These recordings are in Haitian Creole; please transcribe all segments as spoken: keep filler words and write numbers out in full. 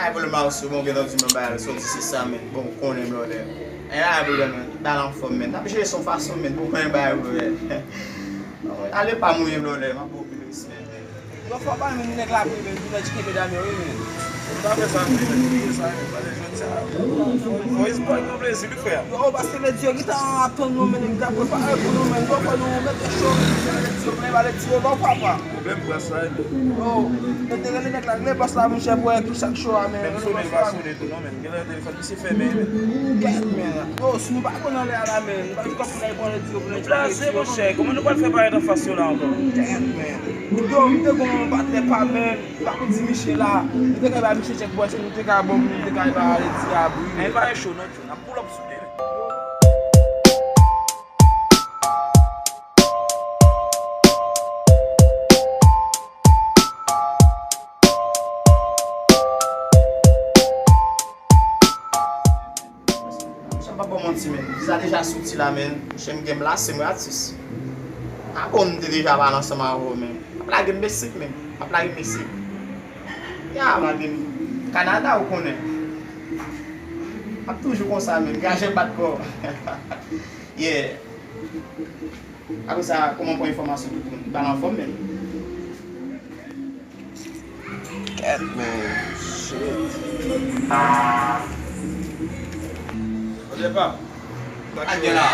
Ay, pwoblèm la, ou si bon, gentan di mwen bagay, soti se sa, men. Bon, ou konnen, brother. Ay, ay, pwoblèm, men. Bagay la anfòm, men. N ap jere se yon fason, men. Bon, konnen bagay, brother. Ale pa mouye, brother. M ap ba w pil respè, men. Yo, fò pa men nèg la, men, men, nèg ki kenbe dam yo, wi, men. Ou ta fè sa, men, men, men, sa, men, pale jodi sa. Fò, fò espwa yon plezi, wi, frè. Yo, paske nèg yo gentan ap tann nou, men, nèg yo ta prepare pou nou, men. Yo, fò nou mete cho, men, nèg yo, men, pale ti yo, bon, papa. Pwoblèm bòs la, wi. Yo, mete rele nèg la, rele bòs la, monchè, pou wè ki sa k cho a, men. Menm sonnen, l pa sonnen tou, non, men. Gen lè telefòn misye fèmen, men. Kèt, men. Yo, si nou pa konn anlè a la, men, nou pa gen kòb pou n al pran lè di yo, pou n al pran lè di yo, non, men. Nou blaze, monchè. Kòman nou pral fè parèt anfas yo la ankò? Kèt, men. Yo, m te gon patnè pa m, men, m pa konn di misye la. M te ka ba misye tchèk bwè, si nou te ka ban m, nou te ka ba ale di abri. Men pa e cho, non, tchoul. N ap pull up sou li, men. Monchè, m p ap ba w manti, men. Viza deja soti la, men. Monchè, m gen m lase, m gratis. A bon, m te deja pale ansanm avè w, men. M ap lage m Meksik, men. M ap lage m Meksik. Ya, m lage m Kanada, ou konnen. M ap toujou konsa, men. Gaje bat kò. Yeah. Apre sa, kòman pran enfòmasyon tout moun? Li pa nan fòm menm. Kèt, men. Shit. Odè pa. Ak gen la.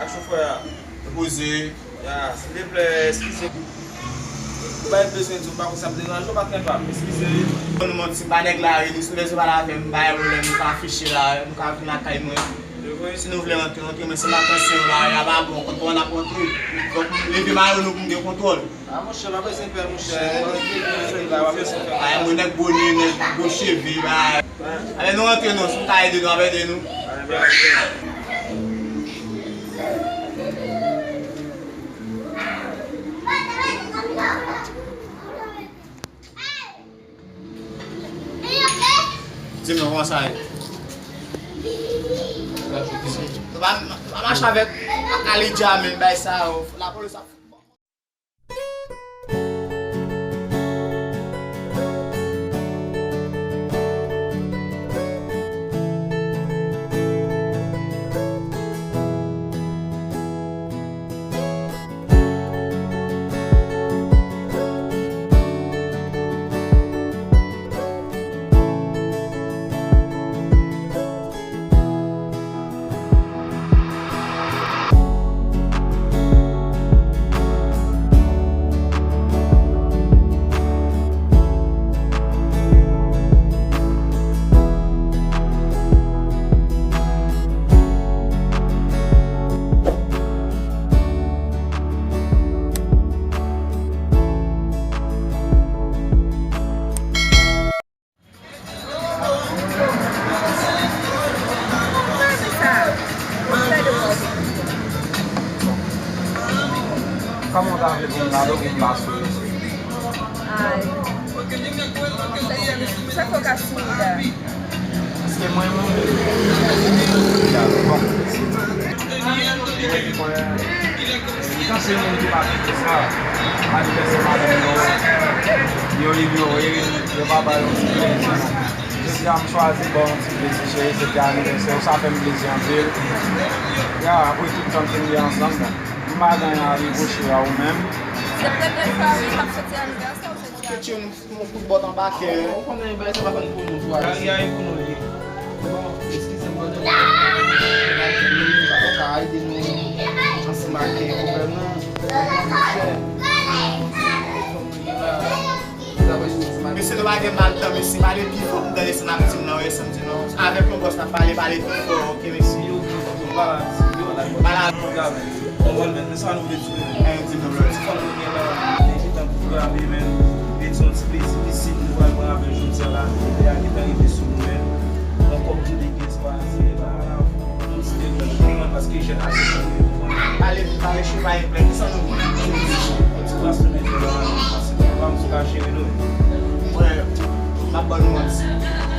Ak chofè a. Poze. Ya, silteplè, eskize. Ou pa bezwen di, ou pa konn sa ap deranje w, patnè pa m. Eskize wi. Bon, nou manti, m pa nèg lari, nou sou lèzon pa la avè m, m pa gen pwoblèm, nou ka afiche la, nou ka vin lakay mwen. Si nou vle rantre, rantre, men se nan tansyon la, y a pa bon, kont bon n ap rantre. Donk, leve mayo nou pou m gen kontwòl. A, monchè, pa bezwen pè, monchè. Ay, mwen nèg bonè, nèg gwo cheve, bay. Alè, nou rantre non, si nou ka ede nou, ap ede nou. Di m non, kòman sa ye? Nou pa, nou pa mache avèk Alidja, men bay sa yo. Lapolis ap Kòman w ta vle pou m lave pou m pa souri? Ay. Sa fè w ka souri la? Paske mwen menm, bon. Mwen kwè, jan se moun ki pa fete sa, anivèsè madanm yo, yo inyore, yo pa ba yo ti plezi. Jodi a m chwazi ba w yon ti plezi, cheri, se te anivèsè w, sa fè m plezi anpil. Ya, apre tout tan n fin gen ansanm, bon, m pa gen anyen a repwoche a ou menm. Se premye fwa wi m ap fete anivèsè w jodi a. Yon kout bòt anba kè. Ou konnen bagay sa pa fèt pou nou twa. Kari a e pou nou li ye. Bon, eskize m, brother. Ou ka ede nou ansanm ak pwoblèm nan. Mesye, nou pa gen mal tan, mesye. Pale pi fò pou m tande sa n ap di m nan, wi, sa m di non. Avèk yon bòs n ap pale, pale pi fò, oke, mesye. Yo, yo, yo, pa la, yo, la, yo, pa la. Konprann, men, men sa nou vle di, men. Ti fanm nou gen la, li gentan pwograme, men, li di yon ti plezi pitit nou pral pran avè l jodi a la, lè a gentan rive sou nou, men, yon kòb tou de pyès pa ase, la, la, yon ti de grenn, paske jèn ase. Pale, pale chou pa gen plè, kisa nou vle? Yon ti klas nou mete la, paske nou pa m sou ka jere nou. Frè, m ap ban nou manti.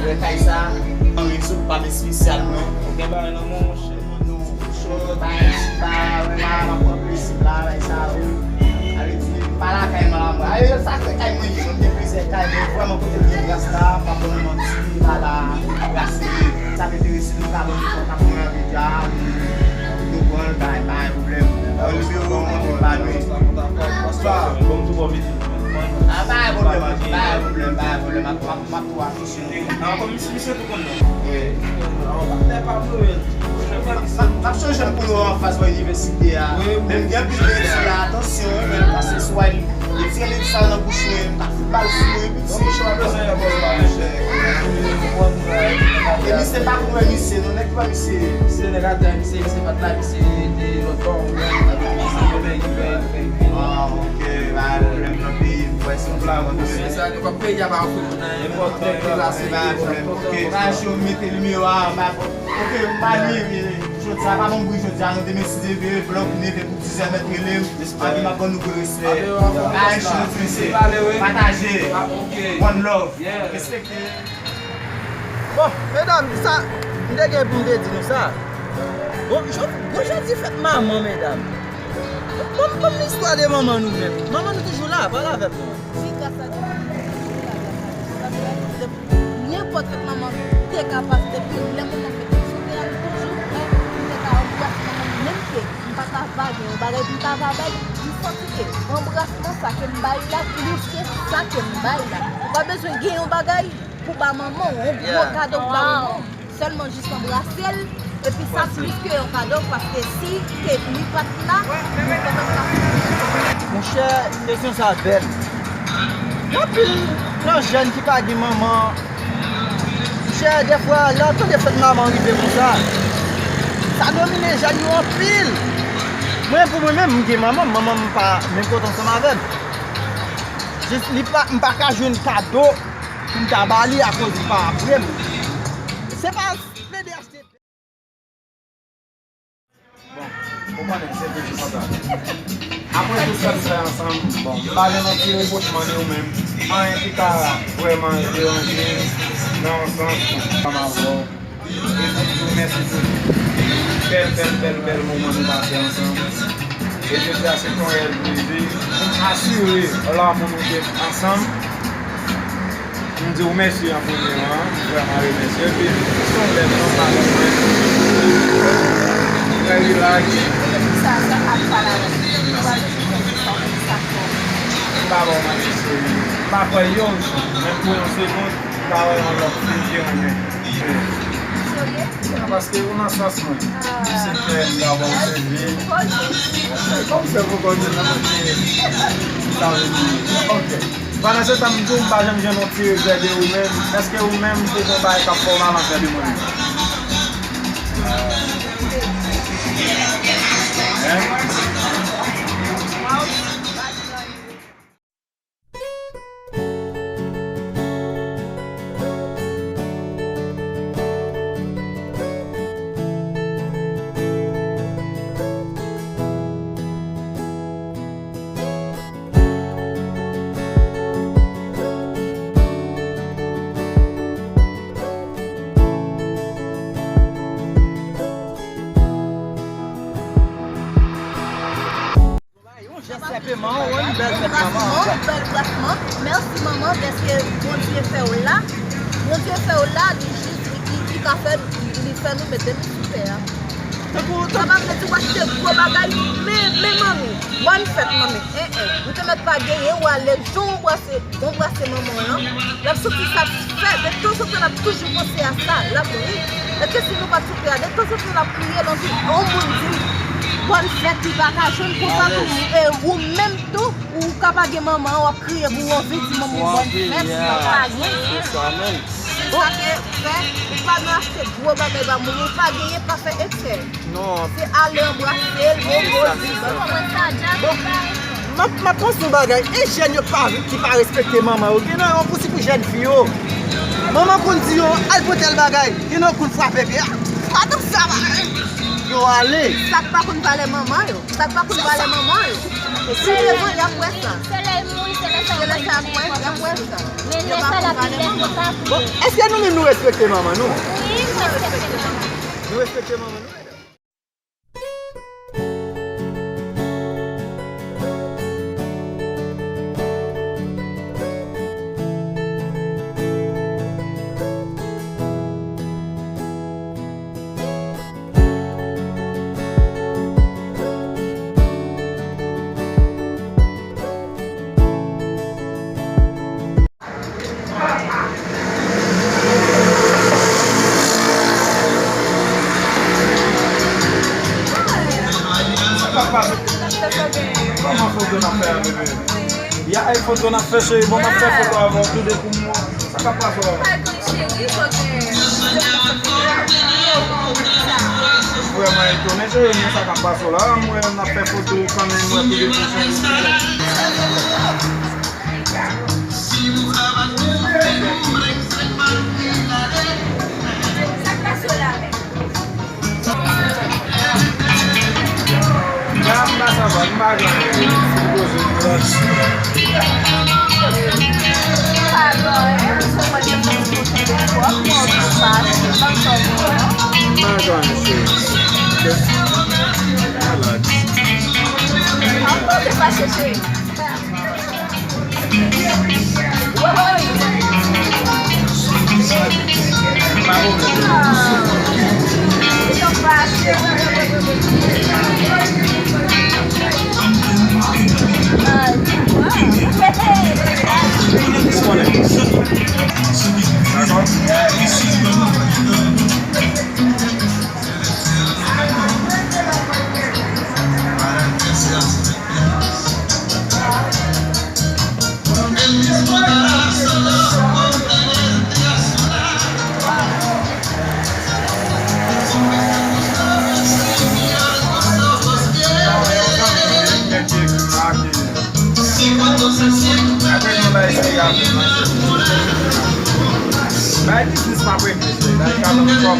Lè kay sa, an rezo pa m espesyal mwen. Ou gen bagay nan men w, monchè. Nou cho, bay ti pa, wè la, m ap pran plezi m la, bay sa yo. Ale di, pa lakay mwen la, mwen. Ale, sa se kay mwen ye, mwen gen plizyè kay, men vrèman kote m gen gras la, m ap ban nou manti, pa M ap, m ap tou afisye nou. Nan, kòm misye, misye tou konn non. Wi. Patnè pa m wi. M ap, m ap chanje m pou nou anfas bò inivèsite a. Wi, wi. Menm gen anpil medsen la, atansyon wi, men paske swa li, li tire li sal nan bouch mwen, m ka fout bal sou mwen, epi ti jan. Pa bezwen yon bòs pa monchè. E misye pa konn wè misye, non, nèg ki wè misye. Misye nèg atè, misye, misye pa t la, misye te lòt bò, ou wè, avèk misye, yo fè, yo fè, yo fè, yo fè. Ah, ok, ba, pwoblèm nan peyi, m kwè se yon pwoblèm nan peyi. Sa, nou pa peyi a pa ofri moun nan, nenpòt nèg ki plase, nenpòt nèg. Ok, pa jwe mete nimewo a anba pòt. Ok, m pa li, jodi a pa bon bri, jodi a nou demen si Dye vle, vlòg neve pou dizè mèt rele m. Anvi m ap ban nou gwo respè. Pa jwe ti mesye. Pataje. One love. Respekte. Bon, medam, sa, m te gen pou m te di nou sa. Bon, jodi, bon, jodi fèt manman, medam. Bon, bon, istwa de manman nou menm. Manman nou toujou la, pale avèk nou. Wi, gras a Dye, manman nou toujou la, gras a Dye. Paske depi nenpòt fèt manman te ka pase, depi lè manman fèt, m sou teren, li toujou prè pou m te ka anbrase manman m, menm ke m pa ta va gen yon bagay pou m ta va bay, m santi ke anbrasman sa ke m bay la, plis ke sa ke m bay la. Ou pa bezwen gen yon bagay pou ba manman w, yon gwo kado pou ba manman w. Sèlman jis anbrase l, epi sa plis ke yon kado, paske si ke li pa t la, nou pa t ap ka fè anyen. Monchè, kesyon sa bèl. Gen anpil nan jèn ki pa gen manman. Monchè, dèfwa, lè w tande fèt manman rive konsa, sa domine jèn yo anpil. Mwen, pou mwen menm, m gen manman m, manman m pa menm kote ansanm avè m. Jis, li pa, m pa ka jwenn kado pou m ta ba li akoz li pa apre m. Se pa plede achte. Bon, ou konnen, se toujou konsa. Apre tout sa nou fè ansanm, bon, m pa gen yon ti repwochman de ou menm. Anyen ki ka vrèman deranje m nan yon sans ansanm avè w. E pou m di w mèsi pou bèl, bèl, bèl, bèl moman nou pase ansanm. E jodi a se yon rèv prive pou m asire lanmou nou te ansanm. M di w mèsi an premye an, m vrèman remèsye. Epi, se yon lèv nan pale mwen. Trè rilaks. Epi sa, sa ap pale avèk mwen. Ou pa bezwen fè sa, ou fè sa fò. M pa ba w manti, cheri. M pa kwè yon jou, menm pou yon segonn, m ta wè yon lòt fi m te renmen. Serye? Ya, paske ou nan sans mwen. Ah. Misye fè m dabò ou sèvi. Kòm sèl pou kòdye nan manje. Sa vle di, ok. Pandan se tan m di w m pa janm jwenn yon ti regrè de ou menm, èske ou menm te gen yon bagay k ap fè w mal anfè de mwen menm? Hein? Yon jès senpleman, wi, bèl fèt manman. Bèl plasman. Mèsi manman, dèske Bondye fè w la. Bondye fè w la, li jis, li, li, li ka fè, li fè nou mete nou sou tè a. Sa pa vle di w achte gwo bagay, men, men manmi, bòn fèt manmi. En, en, ou te mèt pa genyen, w ale, jan w anbrase, w anbrase manman w lan, l ap santi satisfè. De tanzantan, l ap toujou panse a sa, l ap ri. Èske si nou pa t sou tè a, de tanzantan, l ap kriye, l anvi yon moun di l bòn fèt, li pa ka jwenn konsa tou. E ou menm tou, ou ka pa gen manman, w ap kriye pou w anvi di manman w bòn fèt, li pa gen. Se sa ke fè, ou pa nan achte gwo bagay ba moun, ou pa genyen, pa fè eksè. Non. Se ale anbrase l, bon, bon, bon. Bon, m ap, m ap panse yon bagay. E jèn yo pa, ki pa respekte manman yo. Gen nan yo, pou, sitou jèn fi yo. Manman konn di yo, al pran tèl bagay. Gen nan yo konn frape pye a. Pa nan sa, yo ale. Sa k pa konn valè manman yo. Sa k pa konn valè manman yo. Si yo devan, y ap wè sa. Se lè y mouri, se lè sa y ap wè sa. Men lè sa l ap vin lè, se pa vre. Bon, èske nou menm nou respekte manman nou? Wi, nou respekte manman nou. Nou respekte manman nou, medam? N ap fè a, bebe. Ya, ay, foto n ap fè, cheri. Bon, m ap fè foto avè w tou de pou mwen. Sa k ap pase w la? Ay, konn cheri, kote? Vrèman etone, cheri, men sa k ap pase w la. M wè n ap fè foto kanmenm, m wè tou de pou cheri. Sa k pase w la menm? Bay biznis pa premye, cheri. Bay kalòt kòb.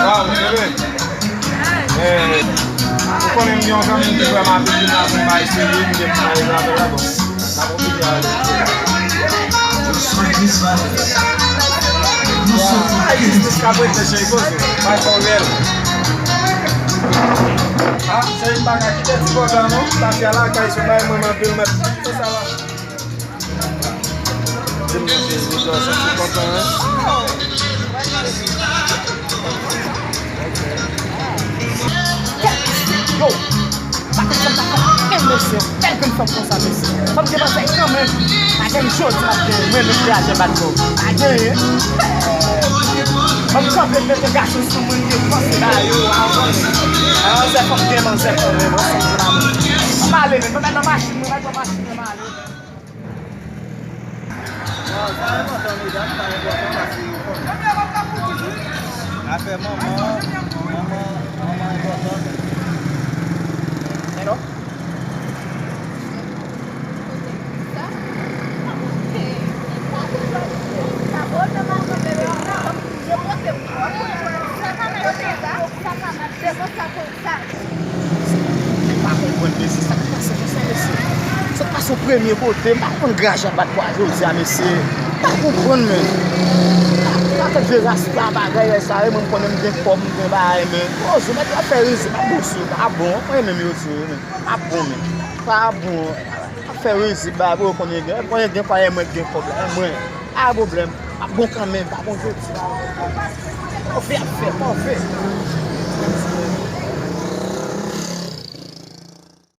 Waw, bebe. Eh, ou konnen m gen yon zanmi m ki fè m api, ki nan yon bagay serye, m gen pou m ale avè l la, bon. N ap oblije ale. Ay, jistis k ap rete, cheri, poze. Bay fò rèl. Ah, cheri, m pa ka kite ti bòda non. Tafya lakay sou bay mwen anpil mèt. Se sa la. Di m non, cheri, ou santi kontan, en? Yo! Maten sa ta fè anpil mesye, bèl grenn fanm konsa mesye. Fòm gen manzè kanmenm. Pa gen jodi m ap gen mwen menm kraze bat kò. Pa genyen. Ban m kanpe mete gason sou mwen, m gen fòs ba yo avan. Manzè fòk gen manzè kanmenm, ansanm pou la mwen. M ale menm, mwen mèt nan machin, mwen mèt nan machin, mwen ale menm. Sa enpòtan, medam, sa enpòtan, paske yo konn. Afè manman, manman, manman enpòtan. Hello? M pa konprann, mesye, sa k pase konsa, mesye. Sa k pase yon premye kote, m pa konn graje ap bat kwa jodi a, mesye. M pa konprann, men. Sa tèt vye rasta bagay sa, e mwen m konnen m gen kòb, m gen bagay, men. Poze, mèt la fè rizib, pa bon, mesye, pa bon. Mwen menm yo di, men. Pa bon, men. Pa bon. Ap fè rizib, bagay, bro, konnen gen. Konnen gen, pa mwen gen kòb la, mwen. Pa pwoblèm. Pa bon kanmenm, pa bon jodi a. Move ap fè, move.